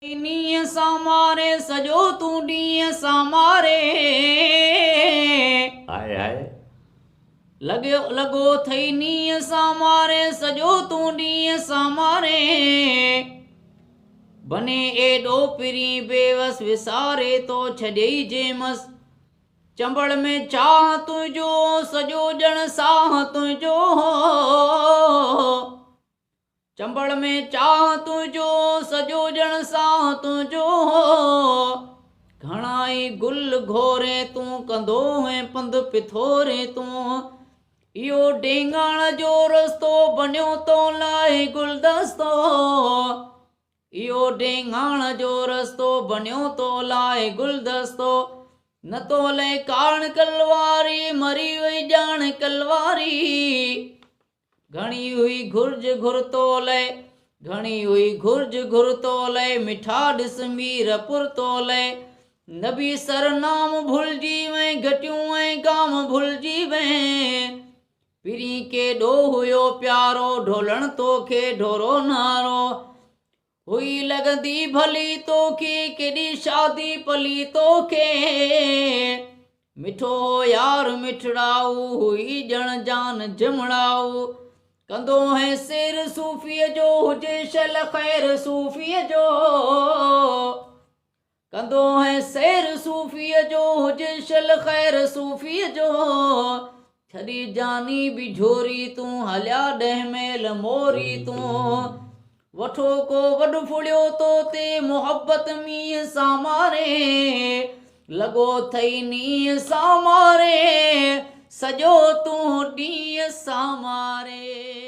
نينهن سان ماري سڄو تون ڏينهن سان ماري. High high. لڳيو لڳو ٿئي نينهن سان ماري سڄو تون ڏينهن سان ماري. بني ايڏو پرين بيوس وساري تو ڇڏيئي جيمس. چنبڙ ۾ چاهه تنهنجو سڄو ڄڻ ساهه تنهنجو. چنبڙ ۾ چاهه تنهنجو سڄو ڄڻ ساهه تنهنجو. گهڻا ئي گل گهورين تون ڪندو هئين پنڌ پٿورين تون. اهو ڊينگاڻ جو رستو بنيو تو لاء گلدستو. اهو ڊينگاڻ جو رستو بنيو تو لاء گلدستو. نه تو لئه ڪاڻ ڪلواري مري وئي ڄاڻ ڪلواري. گهڻي هئي گهرج گهر تو لئه، گهڻي هئي گهرج گهر تو لئه، مٺا ڏس مير پر تو لئه. نبي سر نام ڀلجي وئين، گهٽيون ۽ گام ڀلجي وئين. پرين ڪيڏو هيو پيارو، ڍولڻ توکي ڍورو نارو. هئي لڳندي ڀلي توکي، ڪيڏي شادي پلي توکي. مٺو هو يار مٺڙائو، هئي ڄڻ جان جمڙائو. ڪندو هين سير صوفيء جو، هجي شل خير صوفيء جو. ڪندو هين سير صوفيء جو، هجي شل خير صوفيء جو. ڇڏي جاني به جهوري تون، هليا ڏهه ميل موري تون. وٺو ڪو وڏ ڦڙيو تو تي، محبت مينهن سان ماري. لڳو ٿئي نينهن سان ماري، سڄو تون ڏينهن سان ماري.